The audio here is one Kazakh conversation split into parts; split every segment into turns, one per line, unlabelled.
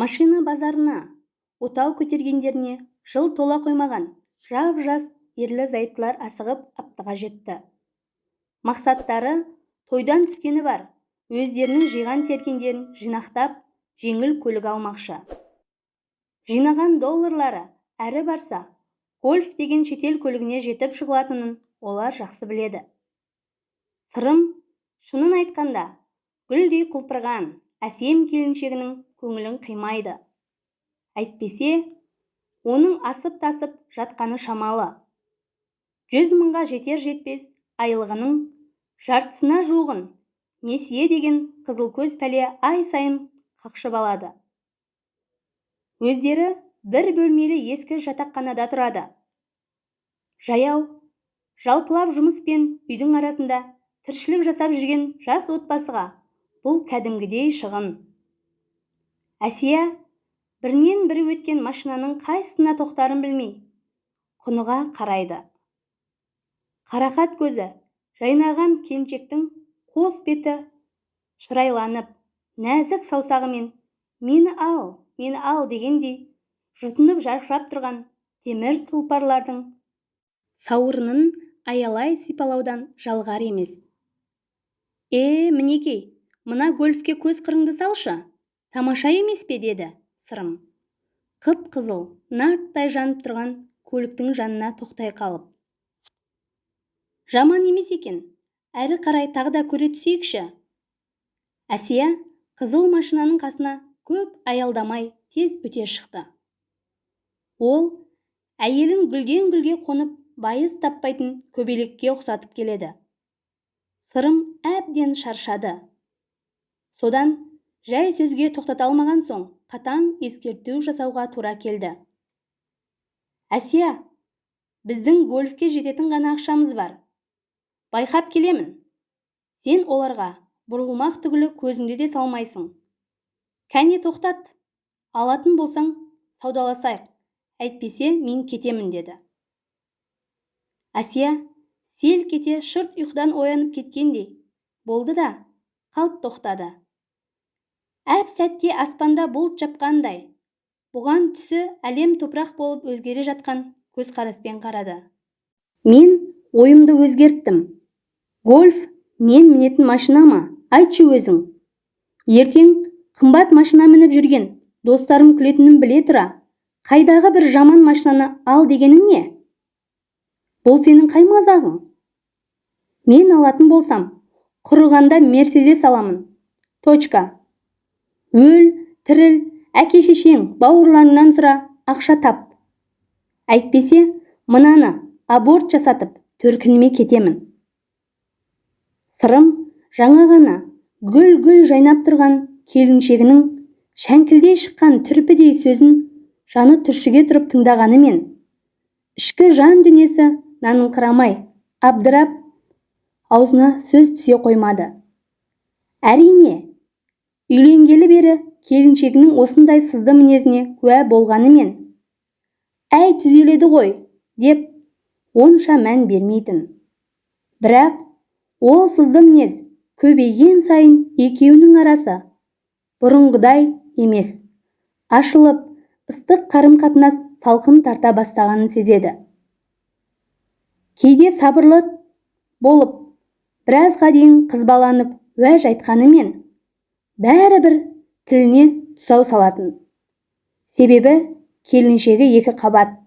Машина базарына отау көтергендеріне жыл тола қоймаған жап-жас ерлі-зайыптылар асығып аптыға жетті. Мақсаттары тойдан түскені бар, өздерінің жиған-тергендерін жинақтап, жеңіл көлік алмақшы. Жинаған долларлары әрі барса, гольф деген шетел көлігіне жетіп жығылатынын олар жақсы біледі. Сырым, шынын айтқанда, гүлдей құлпырған әсем келіншегінің көңілін қимайды. Әйтпесе, оның асып-тасып жатқаны шамалы. 100 мыңға жетер-жетпес айлығының жартысына жуығын несие деген қызылкөз пәле ай сайын қақшып алады. Өздері бір бөлмелі ескі жатақханада тұрады. Жаяу, жалпылап жұмыс пен үйдің арасында тіршілік жасап жүрген жас отбасыға бұл кәдімгідей шығын. Әсия бірінен бірі өткен машинаның қайсысына тоқтарын білмей, құныға қарайды. Қарақат көзі жайнаған келіншектің қос беті шырайланып, нәзік саусағымен «мені ал, мені ал» дегендей жұтынып жарқырап тұрған темір тұлпарлардың сауырынын аялай сипалаудан жалығар емес. «Е, мінекей, мына гольфке көз қырыңды салшы, тамаша емес пе?» – деді Сырым, қып-қызыл нарттай жанып тұрған көліктің жанына тоқтай қалып. «Жаман емес екен, әрі қарай тағы да көре түсейікші». Әсия қызыл машинаның қасына көп аялдамай тез өте шықты. Ол әйелін гүлден гүлге қонып байыз таппайтын көбелекке ұқсатып келеді. Сырым әбден шаршады. Содан жай сөзге тоқтата алмаған соң, қатаң ескерту жасауға тура келді. «Әсия, біздің гольфке жететін ғана ақшамыз бар. Байқап келемін, сен оларға бұрылмақ түгілі көзіңді де салмайсың. Кәне, тоқтат, алатын болсаң, саудаласайық, әйтпесе мен кетемін», – деді. Әсия селк ете шырт ұйқыдан оянып кеткендей болды да, қалт тоқтады. Әп сәтте аспанда бұлт жапқандай, бұған түсі әлем топырақ болып өзгере жатқан көзқараспен қарады. «Мен ойымды өзгерттім. Гольф мен мінетін машина ма, айтшы өзің? Ертең қымбат машина мініп жүрген достарым күлетінін біле тұра, қайдағы бір жаман машинаны ал дегенің не? Бұл сенің қай мазағың? Мен алатын болсам, құрығанда Мерседес аламын. Точка. Өл, тіріл, әке-шешең, бауырларыңнан сұра, ақша тап. Әйтпесе, мынаны аборт жасатып, төркініме кетемін». Сырым жаңа ғана гүл-гүл жайнап тұрған келіншегінің шәңкілдей шыққан түрпідей сөзін жаны түршіге тұрып тыңдағанымен, ішкі жан дүниесі наныңқырамай, абдырап, аузына сөз түсе қоймады. Әрине, үйленгелі бері келіншегінің осындай сызды мінезіне куә болғанымен, әй, түзеледі ғой деп онша мән бермейтін. Бірақ ол сызды мінез көбейген сайын екеуінің арасы бұрынғыдай емес ашылып, ыстық қарым-қатынас салқын тарта бастағанын сезеді. Кейде сабырлы болып, біразға дейін қызбаланып уәж айтқанымен, бәрібір тіліне тұсау салатын. Себебі келіншегі екі қабат.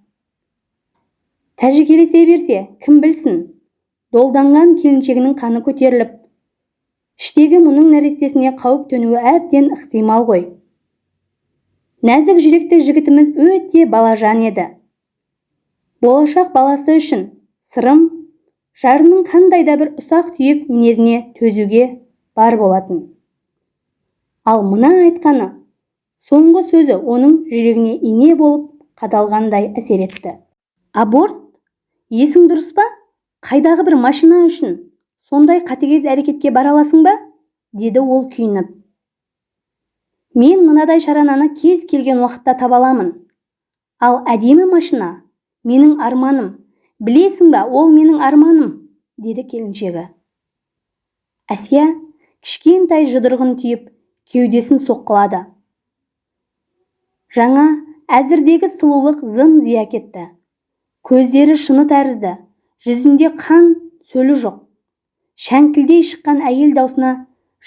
Тәжікелесе берсе, кім білсін, долданған келіншегінің қаны көтеріліп, іштегі мұның нәрестесіне қауіп төнуі әбден ықтимал ғой. Нәзік жүректі жігітіміз өте балажан еді. Болашақ баласы үшін Сырым жарының қандай да бір ұсақ-түйек мінезіне төзуге бар болатын. Ал мына айтқаны соңғы сөзі оның жүрегіне ине болып қадалғандай әсер етті. «Аборт? Есің дұрыс па? Қайдағы бір машина үшін сондай қатыгез әрекетке бара аласың ба?» – деді ол күйініп. «Мен мынадай шарананы кез келген уақытта таба аламын. Ал әдемі машина менің арманым, білесің ба, ол менің арманым», – деді келіншегі. Әсия кішкентай жұдырығын түйіп, кеудесін соққылады. Жаңа әзірдегі сұлулық зым-зия кетті. Көздері шыны тәрізді, жүзінде қан сөлі жоқ. Шәңкілдей шыққан әйел даусына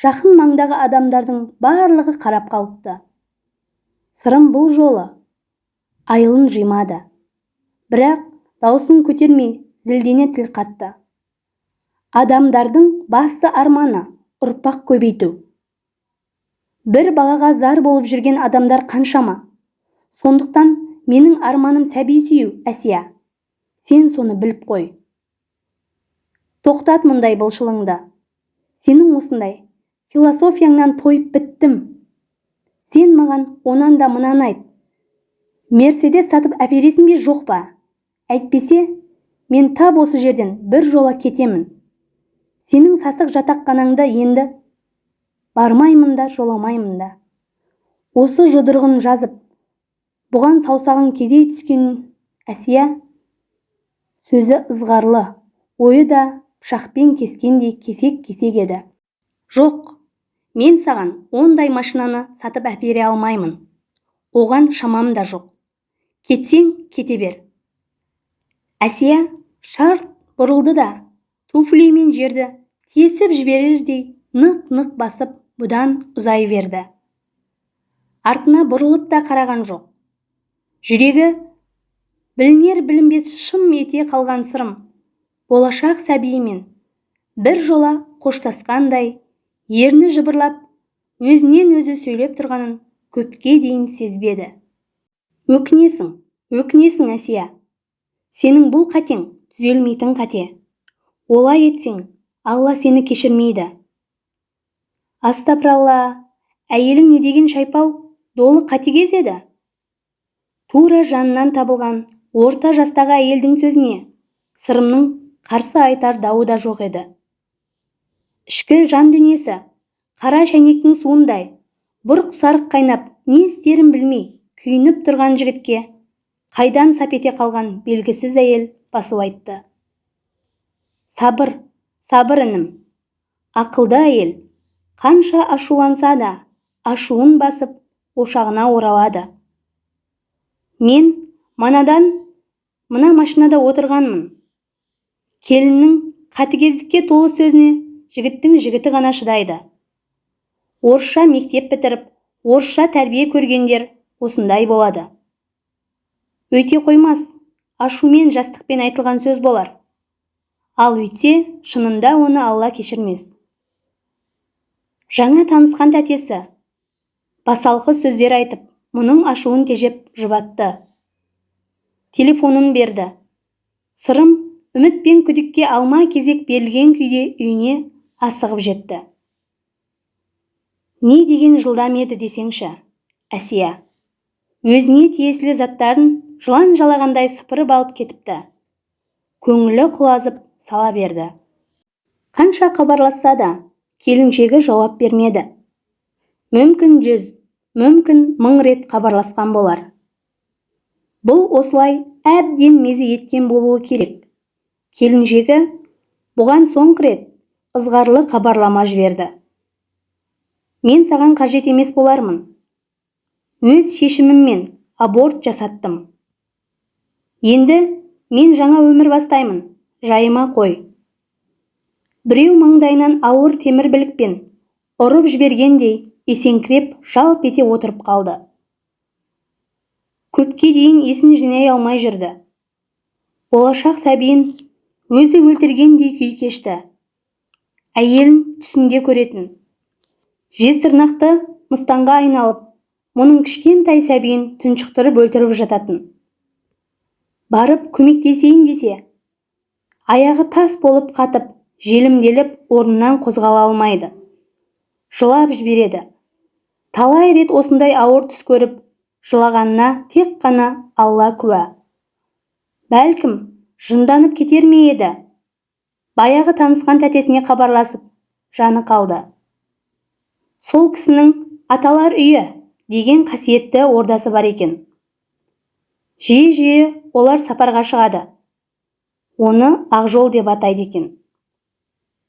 жақын маңдағы адамдардың барлығы қарап қалыпты. Сырым бұл жолы айылын жимады. Бірақ даусын көтермей зілдене тіл қатты. Адамдардың басты арманы ұрпақ көбейту. Бір балаға зар болып жүрген адамдар қаншама. Сондықтан менің арманым сәби сүю, Әсия. Сен соны біліп қой. Тоқтат мұндай былшылыңды. Сенің осындай философияңнан тойып біттім. Сен маған онан да мынаны айт. Мерседес сатып әпересің бе, жоқ па? Әйтпесе, мен тап осы жерден бір жола кетемін. Сенің сасық жатақханаңда енді бармаймын да, жоламаймын да. Осы жұдырығын жазып, бұған саусағын кезей түскен Әсия сөзі ызғарлы, ойы да пышақпен кескендей кесек-кесек еді. Жоқ, мен саған ондай машинаны сатып әпере алмаймын. Оған шамам да жоқ. Кетсең, кете бер. Әсия шарт бұрылды да, туфлимен жерді тесіп жіберердей нық-нық басып бұдан ұзай берді. Артына бұрылып та қараған жоқ. Жүрегі білінер-білінбес шым ете қалған Сырым болашақ сәбиімен бір жола қоштасқандай ерні жыбырлап өзінен өзі сөйлеп тұрғанын көпке дейін сезбеді. Өкінесің, өкінесің, Әсия. Сенің бұл қатең түзелмейтін қате. Олай етсең, Алла сені кешірмейді. Астапыралла, әйелің не деген шайпау, долы қатыгез еді? Тура жанынан табылған орта жастағы әйелдің сөзіне Сырымның қарсы айтар дауы да жоқ еді. Ішкі жан дүниесі қара шәйнектің суындай бұрқ-сарқ қайнап, не істерін білмей күйініп тұрған жігітке қайдан сап ете қалған белгісіз әйел басу айтты. Сабыр, сабыр інім. Ақылды әйел қанша ашуланса да ашуын басып ошағына оралады. Мен манадан мына машинада отырғанмын. Келіннің қатыгездікке толы сөзіне жігіттің жігіті ғана шыдайды. Орысша мектеп бітіріп, орысша тәрбие көргендер осындай болады. Өйте қоймас, ашумен жастықпен айтылған сөз болар. Ал өйтсе, шынында оны Алла кешірмес. Жаңа танысқан тәтесі басалқы сөздер айтып, мұның ашуын тежеп жұбатты. Телефонын берді. Сырым үміт пен күдікке алма кезек берілген күйде үйіне асығып жетті. Не деген жылдам еді десеңші, Әсия. Өзіне тиесілі заттарын жылан жалағандай сыпырып алып кетіпті. Көңілі құлазып сала берді. Қанша хабарласса да келіншегі жауап бермеді. Мүмкін 100, мүмкін 1000 рет хабарласқан болар. Бұл осылай әбден мезі еткен болуы керек. Келіншегі бұған соңғы рет ызғарлы хабарлама жіберді. Мен саған қажет емес болармын. Өз шешіміммен аборт жасаттым. Енді мен жаңа өмір бастаймын, жайыма қой. Біреу маңдайынан ауыр темір білікпен ұрып жібергендей есеңкіреп жалп ете отырып қалды. Көпке дейін есін жинай алмай жүрді. Болашақ сәбиін өзі өлтіргендей күй кешті. Әйелін түсінде көретін. Жезтырнақты мыстанға айналып, мұның кішкентай сәбиін тұншықтырып өлтіріп жататын. Барып көмектесейін десе, аяғы тас болып қатып, желімделіп орнынан қозғала алмайды. Жылап жібереді. Талай рет осындай ауыр түс көріп, жылағанына тек қана Алла куә. Бәлкім, жынданып кетер ме еді? Баяғы танысқан тәтесіне хабарласып, жаны қалды. Сол кісінің аталар үйі деген қасиетті ордасы бар екен. Жиі-жиі олар сапарға шығады. Оны Ақжол деп атайды екен.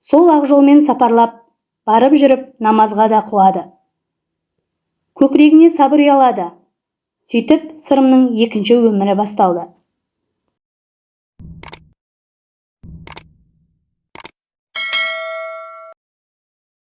Сол Ақжолмен сапарлап, барып жүріп намазға да құлады. Көкірегіне сабыр ұялады. Сөйтіп, Сырымның екінші өмірі басталды.